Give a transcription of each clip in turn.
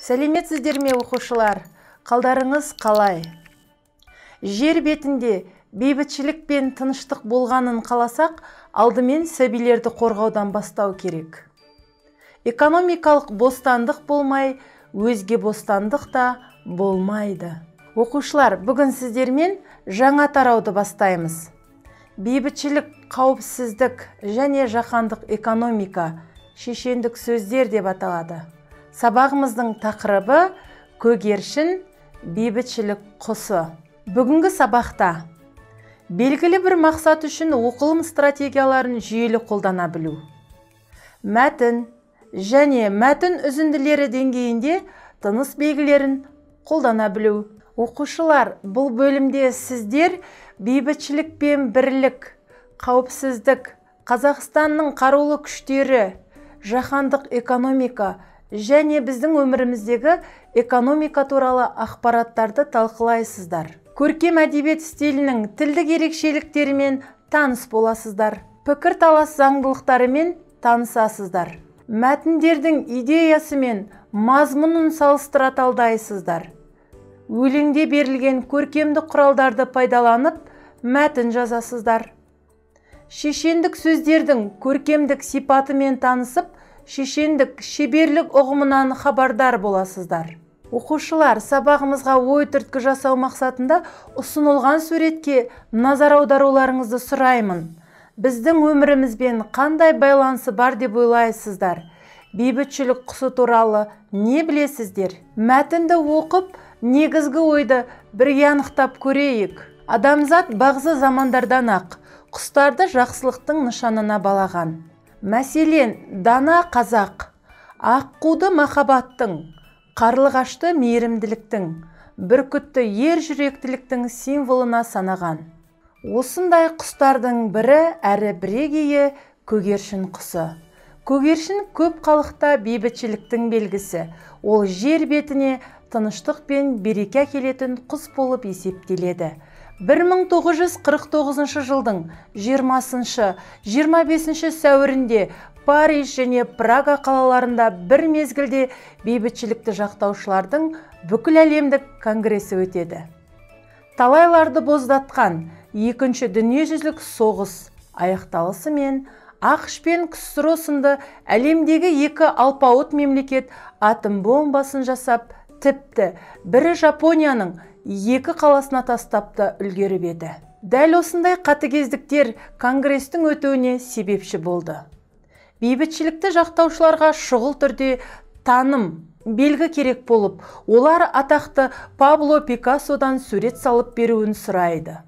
Сәлеметсіздер ме, оқушылар? Қалдарыңыз қалай? Жер бетінде бейбітшілік пен тыныштық болғанын қаласақ, алдымен сәбилерді қорғаудан бастау керек. Экономикалық бостандық болмай, өзге бостандық та болмайды. Оқушылар, бүгін сіздермен жаңа тарауды бастаймыз. Бейбітшілік, қауіпсіздік және жаһандық экономика шешендік сөздер деп аталады. Сабағымыздың тақырыбы көгершін, бейбітшілік құсы. Бүгінгі сабақта белгілі бір мақсат үшін оқылым стратегияларын жүйелі қолдана білу. Мәтін және мәтін үзінділері деңгейінде тыныс белгілерін қолдана білу. Оқушылар, бұл бөлімде сіздер бейбітшілік пен бірлік, қауіпсіздік, Қазақстанның қарулы күштері, жаһандық экономика және біздің өміріміздегі экономика туралы ақпараттарды талқылайсыздар. Көркем әдебиет стилінің тілдік ерекшеліктерімен таныс боласыздар. Пікірталас заңдылықтарымен танысасыздар. Мәтіндердің идеясы мен мазмұнын салыстыра талдайсыздар. Өлеңде берілген көркемдік құралдарды пайдаланып, мәтін жазасыздар. Шешендік сөздердің көркемдік сипатымен танысып, шешендік шеберлік ұғымынан хабардар боласыздар. Оқушылар, сабағымызға ой түрткі жасау мақсатында ұсынылған суретке назар аударуларыңызды сұраймын. Біздің өмірімізбен қандай байланысы бар деп ойлайсыздар? Бейбітшілік құсы туралы не білесіздер? Мәтінді оқып, негізгі ойды бірге анықтап көрейік. Адамзат бағзы замандардан ақ құстарды жақсылықтың нышанына балаған. Мәселен, дана қазақ аққуды махаббаттың, қарлығашты мейірімділіктің, бүркітті ер жүректіліктің символына санаған. Осындай құстардың бірі әрі бірегейі көгершін құсы. Көгершін көп халықта бейбітшіліктің белгісі. Ол жер бетіне тыныштық пен береке әкелетін құс болып есептеледі. 1949 жылдың 20-25 сәуірінде Париж және Прага қалаларында бір мезгілде бейбітшілікті жақтаушылардың бүкіл әлемдік конгресі өтеді. Талайларды боздатқан Екінші дүниежүзілік соғыс аяқталысымен АҚШ пен КСРО сынды әлемдегі екі алпауыт мемлекет атом бомбасын жасап, тіпті бірі Жапонияның екі қаласына тастап та үлгеріп еді. Дәл осындай қатыгездіктер конгрестің өтуіне себепші болды. Бейбітшілікті жақтаушыларға шұғыл түрде таным, белгі керек болып, олар атақты Пабло Пикассодан сурет салып беруін сұрайды.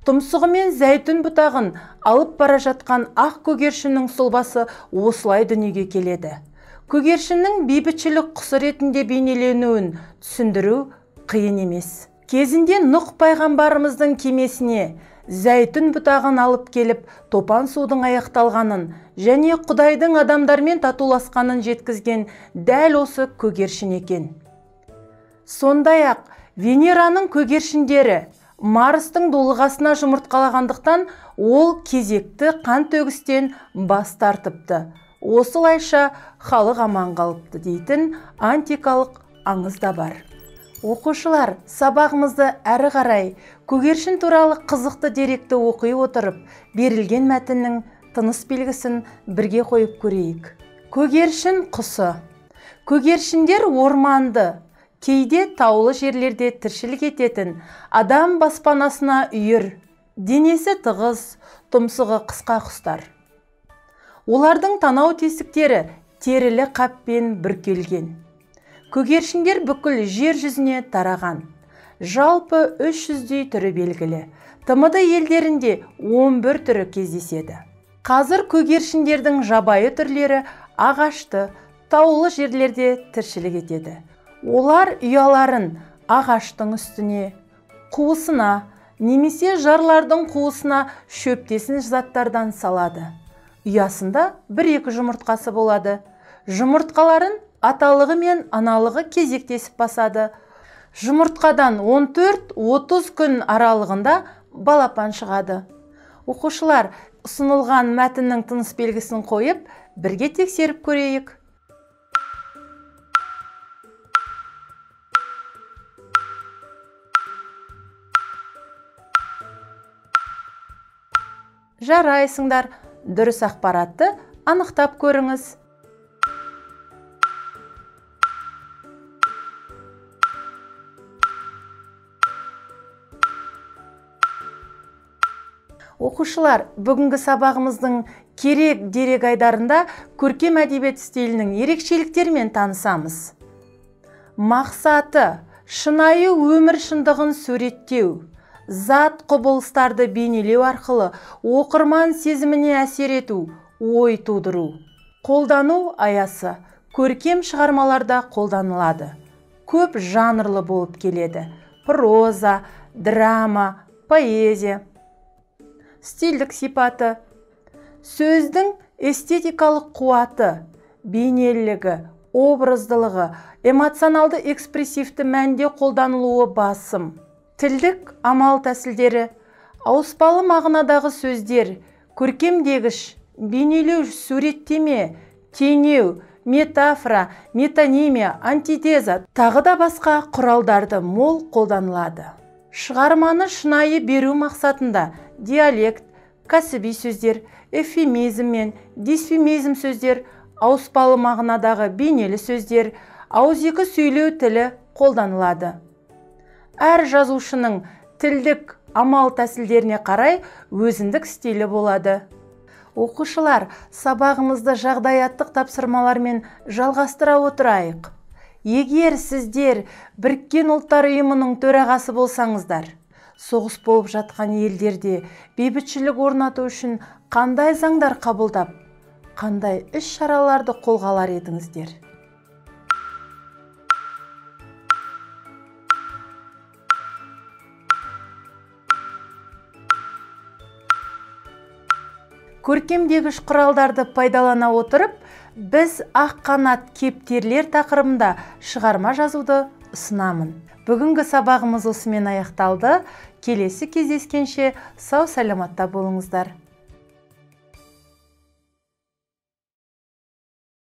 Тұмсығымен зәйтүн бұтағын алып бара жатқан ақ көгершіннің сұлбасы осылай дүниеге келеді. Көгершіннің бейбітшілік құсы ретінде бейнеленуін түсіндіру қиын емес. Кезінде Нұқ пайғамбарымыздың кемесіне зәйтүн бұтағын алып келіп, топан судың аяқталғанын және Құдайдың адамдармен татуласқанын жеткізген дәл осы көгершін екен. Сондай-ақ Венераның көгершіндері Марстың дулығасына жұмыртқалағандықтан ол кезекті қан төгістен бас тартыпты. Осылайша халық аман қалыпты дейтін антикалық аңыз да бар. Оқушылар, сабағымызды әрі қарай көгершін туралы қызықты деректі оқи отырып, берілген мәтіннің тыныс белгісін бірге қойып көрейік. Көгершін құсы. Көгершіндер орманды, кейде таулы жерлерде тіршілік ететін, адам баспанасына үйір, денесі тығыз, тұмсығы қысқа құстар. Олардың танау тесіктері терілі қаппен бүркелген. Көгершіндер бүкіл жер жүзіне тараған. Жалпы 300-дей түрі белгілі. ТМД елдерінде 11 түрі кездеседі. Қазір көгершіндердің жабайы түрлері ағашты, таулы жерлерде тіршілік етеді. Олар ұяларын ағаштың үстіне, қуысына немесе жарлардың қуысына шөптесін заттардан салады. Ұясында бір-екі жұмыртқасы болады. Жұмыртқаларын аталығы мен аналығы кезектесіп басады. Жұмыртқадан 14-30 күн аралығында балапан шығады. Оқушылар, ұсынылған мәтіннің тыныс белгісін қойып, бірге тексеріп көрейік. Жарайсыңдар, дұрыс ақпаратты анықтап көріңіз. Оқушылар, бүгінгі сабағымыздың керек дерек айдарында көркем әдебиет стилінің ерекшеліктерімен танысамыз. Мақсаты шынайы өмір шындығын суреттеу, зат құбылыстарды бейнелеу арқылы оқырман сезіміне әсер ету, ой тудыру. Қолдану аясы көркем шығармаларда қолданылады. Көп жанрлы болып келеді. Проза, драма, поэзия. Стильдік сипаты. Сөздің эстетикалық қуаты, бейнелілігі, образдылығы, эмоционалды экспрессивті мәнде қолданылуы басым. Тілдік амал тәсілдері, ауыспалы мағынадағы сөздер, көркемдегіш, бейнелеу, суреттеме, теңеу, метафора, метонимия, антитеза, тағы да басқа құралдарды мол қолданылады. Шығарманы шынайы беру мақсатында диалект, кәсіби сөздер, эвфемизм мен дисфемизм сөздер, ауыспалы мағынадағы бейнелі сөздер, ауызекі сөйлеу тілі қолданылады. Әр жазушының тілдік амал тәсілдеріне қарай өзіндік стилі болады. Оқушылар, сабағымызды жағдаяттық тапсырмалармен жалғастыра отырайық. Егер сіздер Біріккен Ұлттар Ұйымының төрағасы болсаңыздар, соғыс болып жатқан елдерде бейбітшілік орнату үшін қандай заңдар қабылдап, қандай іс-шараларды қолға алар едіңіздер? Көркемдегіш құралдарды пайдалана отырып, біз ақ қанат кептерлер тақырыбында шығарма жазуды ұсынамын. Бүгінгі сабағымыз осымен аяқталды. Келесі кездескенше сау-саламатта болыңыздар.